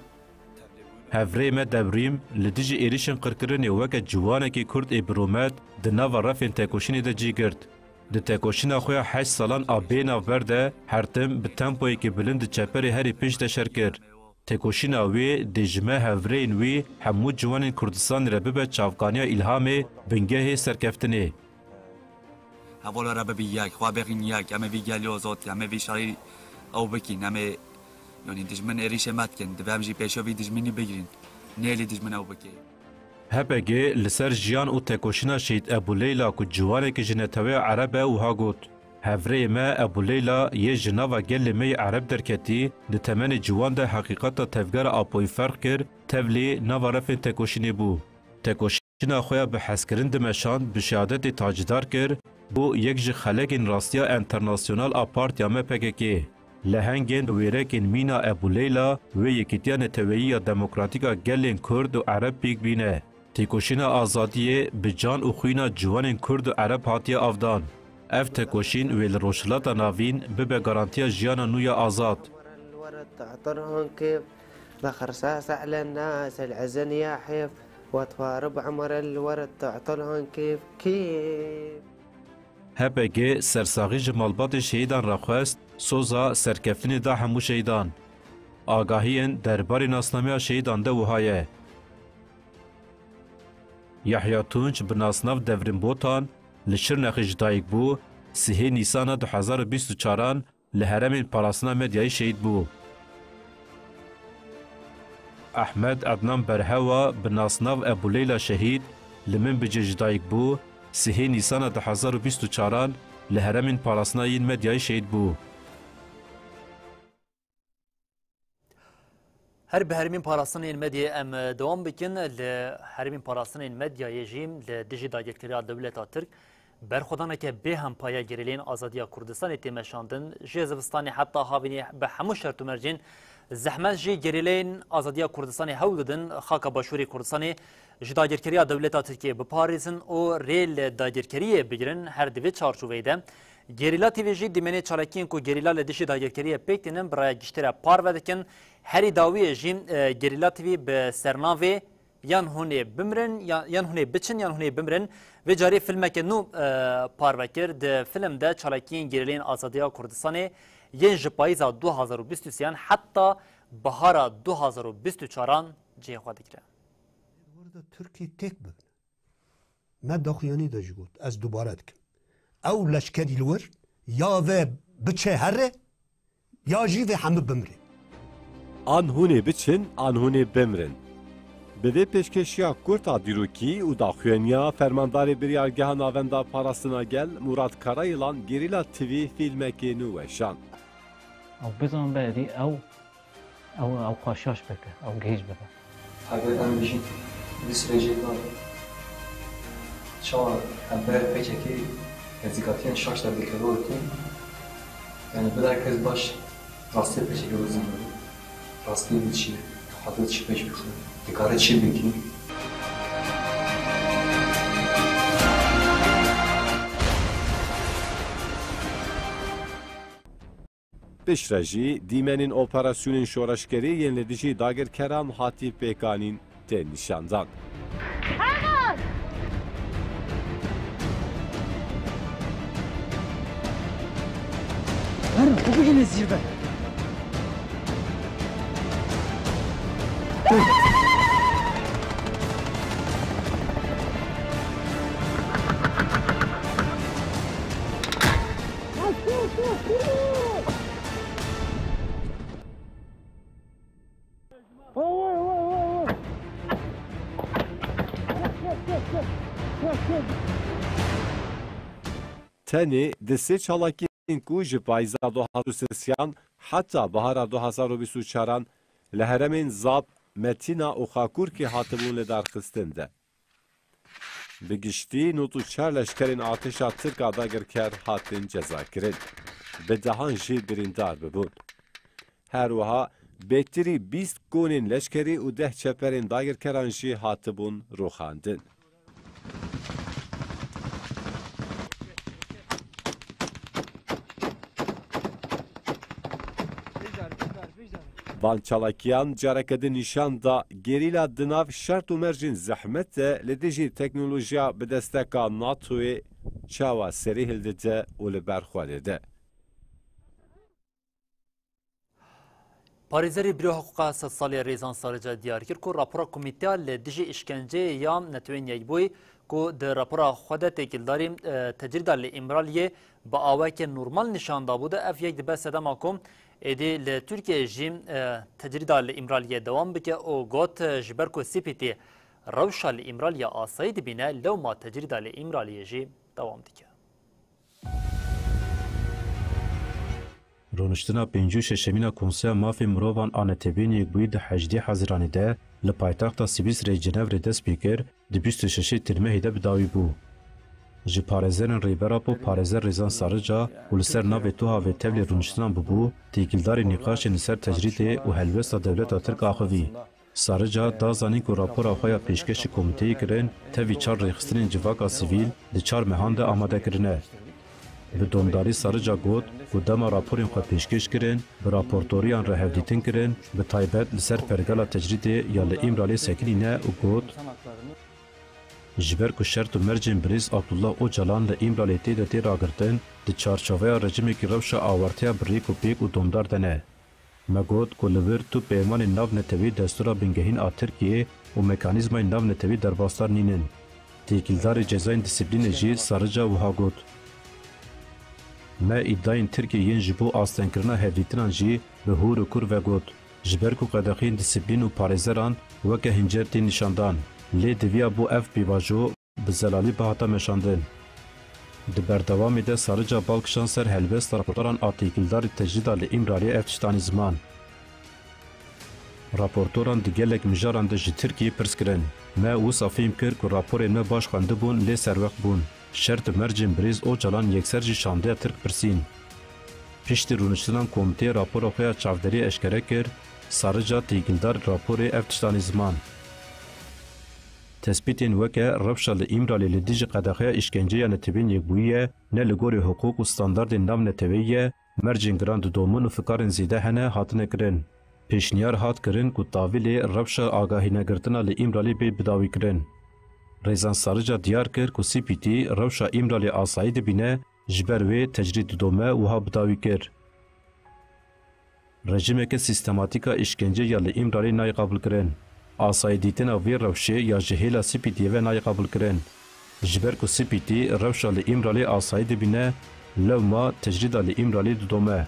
Hevrêyê me Devrîm li dijî êrîşên qirkirinê weke ciwanekî Kurd ê birûmet di nava refên tekoşînê de cî girt. Di tekoşîna xwe ya heşt salan a bê navber de her tim bi tempoyekî bilind di çeperê herî pêş de şer kir. Tekoşîna wê dê ji me hevrêyên wî hemû ciwanên Kurdistanê re bibe çavkaniya îlhamê, bingehê serkeftinê. Hevala re bibî yek, xwe bêxîn yek, em ê vî gelî azad kî, em ê vî şerî ew bikîn, em ê, yanî dijmin êrîşê me dikin, divê em jî pêşiya vî dijminî bigirîn, nêlî dijmin ew bike. H P G li ser jiyan û tekoşîna Şehîd Ebû Leyla ku ciwanekî ji neteweya Ereb e wiha got, hevrêyê me Ebû Leyla yê ji nava gelê me yê Ereb derketî, di temenê ciwan de heqîqeta tevgera Apoyî ferq kir, tevlî nava refên tekoşînê bû. Tekoşîna xwe ya bi hezkirin dimeşand, bi şehadetê tacidar kir, bû yek ji xelekên rastiya enternasyonal a partiya me P K K. Lehengên wêrekên mîna Ebû Leyla wê yekîtiya neteweyî ya demokratîk a gelên Kurd û Ereb pêk bîne. Tekoşîna azadiyê bi can û xwîna ciwanên Kurd û Ereb hatiye avdan. Ev tekoşîn wê li Rojhilata Navîn bibe garantiya jiyana nû ya azad. الورد تعطلهم كيف؟ ذخر ساسع للناس العزن يا حيف. وتوارب عمر الورد تعطلهم كيف كيف؟ H P G sersaxî ji malbatê şehîdan re xwest, soza serkeftinê da hemû şehîdan. Agahiyên derbarê nasnameya şehîdan de wiha ye. Yahya Tunç bi nasnav Devrim Botan li Şirnexê ji dayik bû, sihê Nîsana du hezar û bîst û çaran li herêmên parastina medyayê şehîd bû. Ehmed Ednan Berhewa bi nasnav Ebû Leyla Şehîd li Minbicê ji dayik bû, sihê Nîsana du hezar û bîst û çaran li herêmên parastina yên medyayê şehîd bû. Her bi herêmên parastinê yên medyayê em, e, dewam bikin. Li herêmên parastinên medyayê jî li dijî dagirkeriya dewleta Tirk berxwedaneke bêhempa ya gerîleyên azadiya Kurdistanê tê meşandin. Ji zivistanê heta havînê bi hemû şert û mercên zehmet jî gerîleyên azadiya Kurdistanê hewl didin xaka Başûrê Kurdistanê ji dagirkeriya dewleta Tirkiyê biparêzin û rê li dagirkeriyê bigirin. Her di vê çarçoveyê de Gerîla T V jî dîmenê çalakiyên ku gerîla li dijî dagirkeriyê pêk tînin bi raya giştî re parve dikin. Herî dawiyê jî, e, Gerîla T V bi sernavê Yan hûn ê bimirin, ya-, yan hûn ê biçin, yan hûn ê bimirin. Vê carê filmeke nû, e, parve kir. Di film de çalakiyên gerîleyên azadiya Kurdistanê yên ji payîza du hazar û bîst û sêyan heta bihara du hazar û bîst û çaran cihê xwe digire. Li wir de Tirkî têk bibin. Me daxuyanî de jî got, ez dubare dikim. Ew leşkerî li wir ya vê biçe here, ya jî vê hemû bimrê. An hûn ê biçin, an hûn ê bimrin. Bi vê pêşkêşiya kurt a dîrokî û daxuyaniya Fermandarê Biryargeha Navenda Parastina Gel Murat Karayilan Gerîla T V fîlmekê nû weşand. Ew bizan be, êdî ew, ew, ew xwe şaş bike, ew gihîş bibe. Heger em bijîn, vî sirê jê nabin. Çawa em berê P K K nêzîkatiyên şaş de dikeve û tê, yanî bila kes baş rastiyê P K K bizane. Rastî wî çi ye? Dixwaze çi pêş bixe? Dikare çi bike? Piştre jî dîmenên operasyonên şoreşgerî yên li dijî dagirkeran hatî pêkanîn tên nîşandan. Herin, xwe bigihîne zîrve. Tenê di sê çalakiyên ku ji payîza du hazar û sêyan heta bihara du hazar û bîst û çaran li herêmên Zap, Metîna û Xakurkê hatibûn lidarxistin de, bi giştî nod û çar leşkerên artêşa Tirk a dagirker hatin cezakirin. Bi dehan jî birîndar bibûn. Her wiha bêtirî bîst konên leşkerî û deh çeperên dagirkeran jî hatibûn rûxandin. Van çalakiyan careke din nîşan da gerîla di nav şert û mercên zehmet de li dijî teknolojiya bi desteka NATOyê çawa serî hildide û li ber xwe dide. Parêzerê Bîroya Hiqûqa Sedsalî Rêzan Sarica diyar kir ku rapora Komîteya li dijî îşkenceyê ya Netewên Yekbûyî ku di rapora xwe de têkildarî, e, tecrîda li Îmraliyê bi aweke normal nîşan dabû de, ev yek dibe sedema ku êdî li Tirkiyeyê jî, e, tecrîda li Îmraliyê dewam bike û got, e, ji ber ku C P T rewşa li Îmraliyê asayî dibîne, lewma tecrîda li Îmraliyê jî dewam dike. Rûniştina pêncî û şeşemîn a Konseya Mafê Mirovan a Netewên Yekbûyî di hejdê Hezîranê de li paytexta Swîsreyê Cenevre dest pê kir, di bîst û şeşê Tîrmehê de bi dawî bû. Ji parêzerên Rêber Apo parêzer Rêzan Sarica û li ser navê Tuha ve tevlî rûniştinan bûbû, têkildarî nîqaşên li ser tecrîdê û helwesta dewleta Tirk axivî. Sarica da zanîn ku rapora xwe ya pêşkêşî komîteyê kirin, tevî çar rêxistinên civaka sivîl di çar mehan de amade kirine. Bi domdarî Sarica got ku dema raporên xwe pêşkêş kirin, bi raportoriyan re hevdîtin kirin, bi taybet li ser pergala tecrîdê ya li Îmralê sekinîne û got, ji ber ku şert û mercên birêz Abdullah Ocalan li Îmralê tê de tê ragirtin, di çarçoveya rejimekî rewşa awarteya bi rêk û pêk û domdar de ne. Me got ku li vir tu peymanên navnetewî destûra bingehîn a Tirkiyê û mekanîzmayên navnetewî derbasdar nînin. Têkildarî cezayên disiplînê jî Sarica wiha got, me îdayên Tirkiyê yên ji bo astengkirina hevdîtinan jî bi hûr û kur vegot, ji ber ku qedexeyên disiplîn û parêzeran weke hincer tên nîşandan, lê diviya bo ev pêvajo bi zelalî bihata meşandin. Di berdewamê de Sarica bal kişand ser helwesta raportoran a têkildarî tecrîda li Îmraliyê ev tişt anî ziman. Raportoran di gelek mijaran de ji Tirkiyê pirs kirin. Me wisa fêm kir ku raporên me baş xwendibûn lê serwext bûn. Şert û mercên birêz Ocalan yekser jî şandeya Tirk pirsîn. Piştî rûniştinan komîteyê rapora xwe ya çavderê eşkere kir, Sarica têkildarî raporê ev tişt anî ziman. Tespîtên weke rewşa li Îmralê li dijî qedexeya îşkencê ya Netewên Yekbûyî ye, ne li gorî hiqûq û standardên navneteweyî ye, mercên giran didomin û fikarên zêde hene hatine kirin. Pêşniyar hat kirin ku tavilê rewşa agahînegirtina li Îmralê bê bidawîkirin. Rêzan Sarica diyar kir ku C P T rewşa Îmralê asayî dibîne, ji ber wê tecrîd didome wiha bidawî kir. Rejimeke sîstematîk a îşkencê ya li Îmralê nayê qebûlkirin. Asayî dîtina vê rewşê ya ji hêla C P T ve nayê qebûlkirin. Ji ber ku C P T rewşa li Îmralê asayî dibîne, lewma tecrîda li Îmralê didome.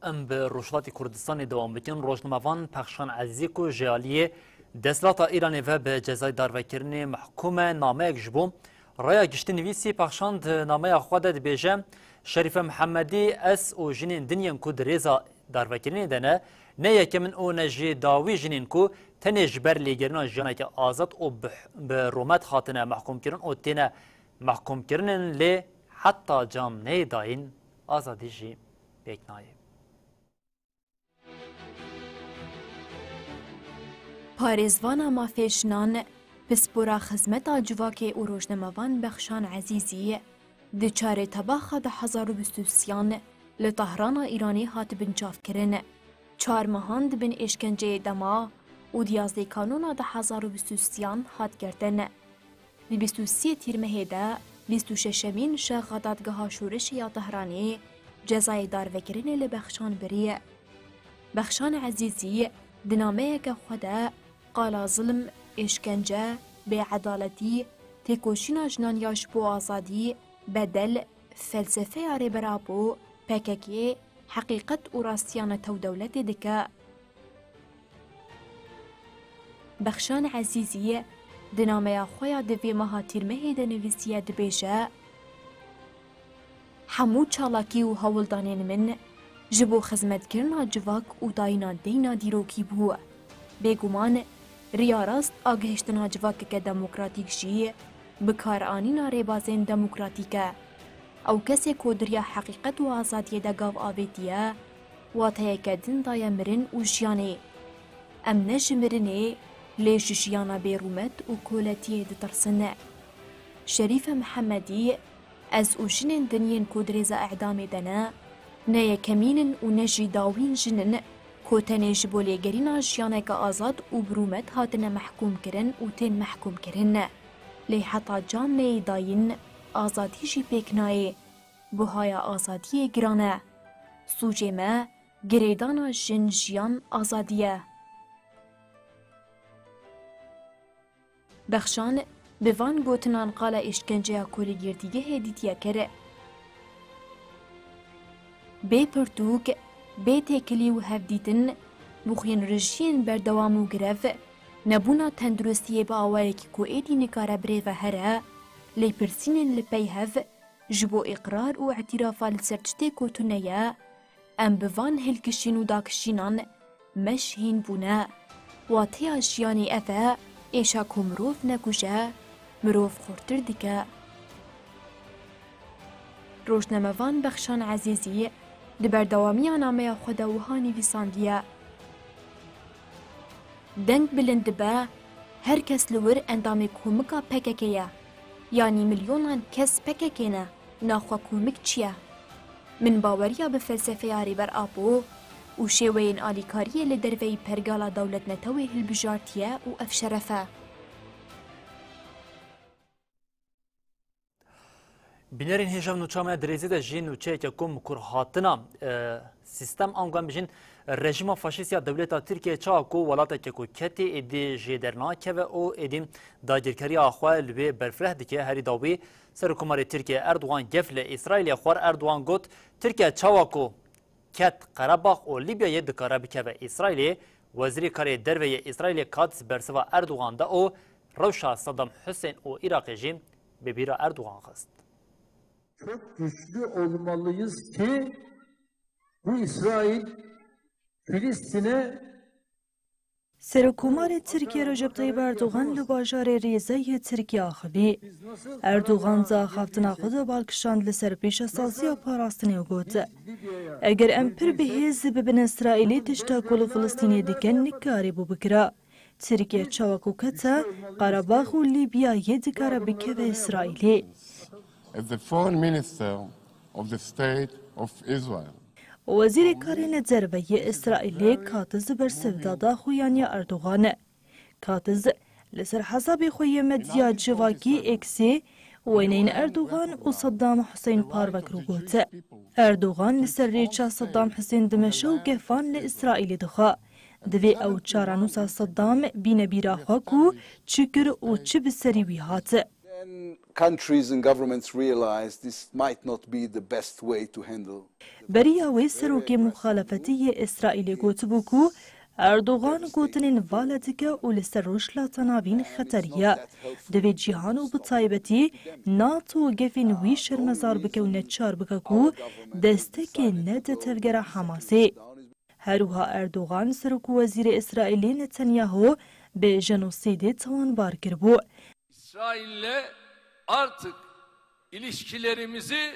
Em bi Rojhilatê Kurdistanê dewam bikin. Rojnamevan Pexşan Ezîzî ku ji aliyê desthilata Îranê ve bi cezayê darvekirinê mehkûm e, nameyek ji bo Raya Giştî nivîsî pexşand. Di nameya xwe de dibêje, Şerîfe Mihemedî, ez û jinên din yên ku di rêza darvekirinê de ne, ne yekem in û ne jî dawî jinên ku tenê ji ber lêgerîna jiyaneke azad û bi, bi rûmet hatine mehkûmkirin û têne mehkûmkirin in, lê heta cam neyê dayîn, azadî jî pêk nayê. Parêzvana mafê jinan, pispora xizmeta civakê û rojnamevan Bexşan Ezîzî di çarê Tebaxa du hezar û bîst û sêyan li Tehrana Îranê hat binçavkirin. Çar mehan di bin êşkenceyê de ma û di yazdê Kanûna du hezar û bîst û sêyan hat girtin. Di bîst û sê Tîrmehê de bîst û şeşemîn şaxa dadgeha şoreşê ya Tehranê cezayê darvekirinê li Bexşan biriye. Bexşan Ezîzî di nameyeke xwe de qala zilm, êşkence, bêedaletî, têkoşîna jinan ya ji bo azadî, bedel, felsefeya Rêber Apo, P K K, heqîqet û rastiya netewdewletê dike. Bexşan Ezîzî di nameya xwe ya di vê meha Tîrmehê de nivîsiye, dibêje, Hemû çalakî û hewldanên min ji bo xizmetkirina civak û dayîna deyna dîrokî bû. Bêguman, riya rast a gihiştina civakeke demokratîk jî bikaranîna rêbazên demokratîk e. Ew kesê ku di riya heqîqet û azadiyê de gav avêtiye, wateyeke din daye mirin û jiyanê. Em ne ji mirinê, lê ji jiyana bêrûmet û koletiyê ditirsin. Şerîfe Mihemedî, Ez û jinên din yên ku di rêza îdamê de ne, ne yekemîn in û ne jî dawîn jin in ku tenê ji bo lêgerîna jiyaneke azad û bi rûmet hatine mehkûmkirin û tên mehkûmkirin. Lê heta can neyê dayîn, azadî jî pêk nayê. Buhaya azadiyê giran e. Sûcê me girêdana jin, jiyan, azadî ye. Bexşan bi van gotinan qala îşkenceya ku li girtîgehê dîtiye kir. Bê pirtûk, bê têkilî û hevdîtin, bi xwînrijiyên berdewam û grev, nebûna tenduristiyê bi awayekî ku êdî nikare birêve here, lêpirsînên li pey hev, ji bo îqrar û îtîrafa li ser tiştê ku tune ye, em bi van hilkişîn û dakişînan meş hîn bûne. Wateya jiyanê ev e, êşa ku mirov nekuje, mirov xurtir dike. Rojnamevan Bexşan Ezîzî di berdewamiya nameya xwe de wiha nivîsandiye. Deng bilind dibe, her kes li wir endamê komika P K K ye. Yanî milyonan kes P K K ne, naxwe komik çi ye? Min baweriya bi felsefeya Rêber Apo û şêweyên alîkariyê li derveyî pergala dewletnetewê hilbijartiye û ev şeref e. Bînerên hêja, nûça me di rêzê de jî nûçeyeke ku mikur hatina, e, sîstem, ango em bijîn rejîma faşîst ya dewleta Tirkiyeyê, çawa ku welateke ku ketê êdî jê dernakeve û êdî dagirkeriya xwe li wê berfireh dike, herî dawî Serokkomarê Tirkiyeyê Erdogan gef li Îsraîlê xwar. Erdogan got, Tirkiye çawa ku ket Qerebax û Lîbyayê dikare bikeve Îsraîlê. Wezîrê Karê Derve yê Îsraîlê Katz bersiva Erdogan da û rewşa Saddam Husên û Iraqê jî bi bîra Erdogan xist. Çok güçlü olmalıyız ki bu İsrail Filistin'e Serokkomarê Tirkiye Recep Tayyip Erdogan li bajarê Rîze yê Tirkiye axivî. Erdogan di axaftina xwe de bal kişand li ser pêşesaziya parastinê û got, Eger em pir bi hêz bibin Îsraîlê, tişta ku li Filistînê dikin nikarîbû bikira. Tirkiye çawa ku kete Qerebax û Lîbyayê dikare bikeve Îsraîlê. As the foreign minister of the state of Israel. Wezîrê Karê Derve yê Îsraîlê Katz bersiv da daxuyaniya Erdogan. Katz li ser hesabê xwe yê medya civakî X'ê wêneyên Erdogan û Saddam Husên parve kir û got, Erdogan li ser rêça Saddam Husên dimeşe û gefan li Îsraîlê dixwe. Divê ew çarenûsa Saddam bîne bîra xwe ku çi kir û çi bi serî wî hat. Then countries and governments realize this might not be the best way to handle. Beriya wê serokê muxalefetî yê Îsraîlê gotibû ku Erdogan gotinên vala dike û li ser Rojhilata Navîn xeterî ye. Divê cîhan û bi taybetî NATO gefên wî şermezar bike û neçar bike ku destekê nede tevgera Hamasê. Her wiha Erdogan, serok û wezîrê Îsraîlê Netanyahu bi jenosîdê tawanbar kiribû. İsrail'le artık ilişkilerimizi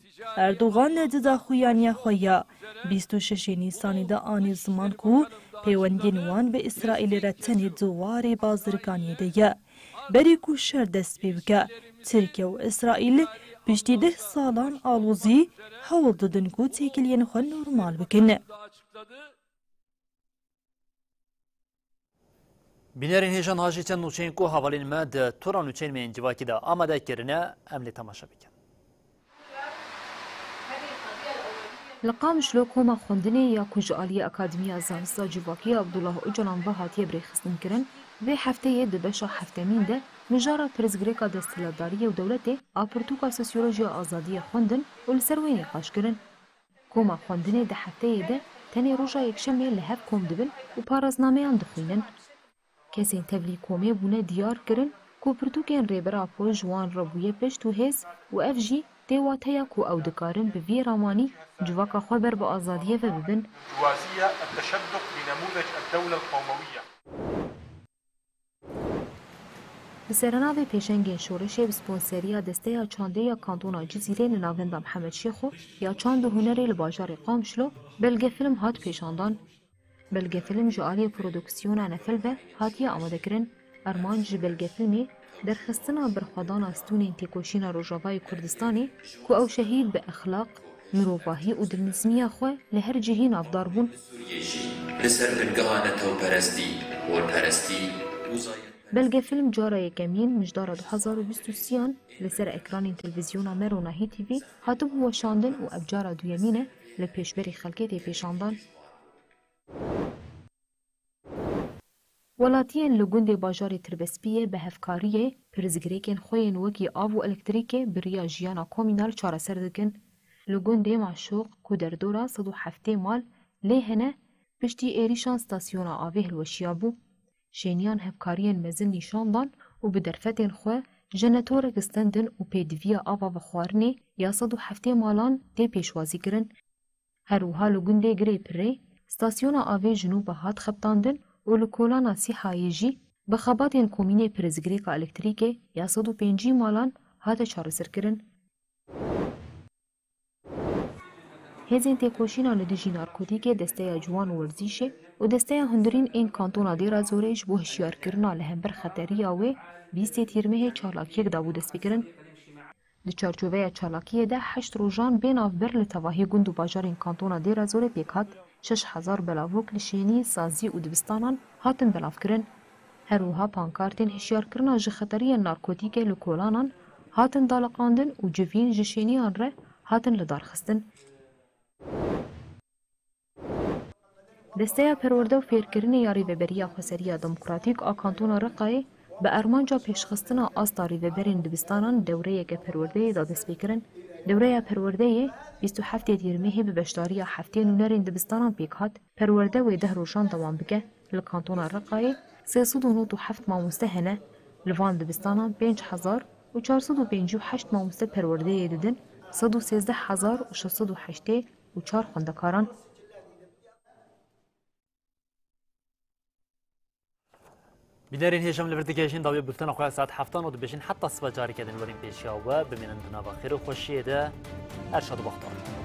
ticaret Erdogan di daxuyaniya xwe ya bîst û şeş Nîsanê de anî ziman ku pêwendiyên wan bi Îsraîlê re tenê di warê bazirganiyê de ye. Berî ku şer dest pê bike, Tirkiye û Îsraîl piştî deh salan alozî hewl didin ku têkiliyên xwe normal bikin. Bînerên hêja, niha jî çend nûçeyên ku hevalên me di tora nûçeyên me yên civakî de amade kirine, em lê temaşe bikin. Li Qamişlo koma xwendinê ya ku ji aliyê Akademiya Zanista Civakî ya Abdullah Ocalan ve hatiye birêxistinkirin, vê hefteyê di beşa heftemîn de mijara pirsgirêka desthilatdariyê û dewletê a pirtûka Sosyolojiya Azadiyê xwendin û li ser wê nîqaş kirin. Koma xwendinê di hefteyê de tenê roja Yekşemê li hev kom dibin û paraznameyan dixwînin. Kesên tevlî komê bûne diyar kirin ku pirtûkên Rêber Apo ji wan re bûye pişt û hêz û ev jî tê wateya ku ew dikarin bi vî ramanî civaka xwe ber bi azadiyê ve bibin. جوازية التشدق بنموذج الدولة القوموية. Bi serenavê pêşengên şoreşê bi sponseriya Desteya Çandê ya Kantona Cizîrê li navenda Mihemed Şêxo ya Çand û Hunerê li bajarê Qamişlo belgefilm hat pêşandan. Belgefilm ji aliyê prodüksiyona Nefil ve hatiye amadekirin. Armanc ji belgefilmê derxistina berxwedana stûnên têkoşîna Rojavayê Kurdistanê ku ew şehîd bi exlaq, mirovahî û dilnizmiya xwe li her cihî navdar bûn. Sûriyê jî li ser bingeha netewperestî, holperestî û zayendperestî. Belgefilm cara yekemîn mijdara du hezar û bîst û sêyan li ser ekranên televîzyona Mero Nahî T V hatibû weşandin û ev cara duyemîn e li pêşberî xelkê tê pêşandan. Welatiyên li gundê bajarê Tirbespiyê bi hevkariyê pirsgirêkên xwe yên wekî av û elektrîkê bi riya jiyana komînal çareser dikin. Li gundê Maşûq ku derdora sed û heftê mal lê hene, piştî êrîşan stasyona avê hilweşiyabû. Şêniyan hevkariyên mezin nîşan dan û bi derfetên xwe jenetorek stendin û pêdiviya ava vexwarinê ya sed û heftê malan tê pêşwazî kirin. Her wiha li gundê Girê Pirê stasyona avê ji nû ve hat xebitandin û li kolana Sîhayê jî bi xebatên komînê pirsgirêka elektrîkê ya sed û pêncî malan hate çareserkirin. Hêzên têkoşîna li dijî narkotîkê Desteya Ciwan û Werzîşê û Desteya Hundirîn ên Kantona Dêrazorê ji bo hişyarkirina li hember xeteriya wê bîstê Tîrmehê çalakiyek dabû destpêkirin. Di çarçoveya çalakiyê de heşt rojan bê navber li tevahî gund û bajarên Kantona Dêrazorê pêk hat. Şeş hezar belavok li şênî, sazî û dibistanan hatin belavkirin. Her wiha pankartên hişyarkirina ji xeteriyên narkotîkê li kolanan hatin daliqandin û civîn ji şêniyan re hatin lidarxistin. Desteya Perwerde û Fêrkirinê ya Rêveberiya Xweseriya Demokratîk a Kantona Reqayê bi armanca pêşxistina asta rêveberên dibistanan dewreyeke perwerdeyê da destpêkirin. Dewreya perwerdeyê bîst û heftê Tîrmehê bi beşdariya heftê nûnerên dibistanan pêk hat. Perwerde wê deh rojan dewam bike. Li Kantona Reqayê sê sed û nod û heft mamoste hene. Li van dibistanan pênc hezar û çar sed û pêncî û heşt mamoste perwerdeyê didin, sed û sêzdeh hezar û şeş sed û heştê û çar xwendekaran. Bînerên hêja, em li vir digihêjin dawiyê bultena xwe ya saet heftan û dibêjin heta sibe careke din werin pêşiya we, bimînin di nava xêr û xweşiyê de. Her şad û bextewar.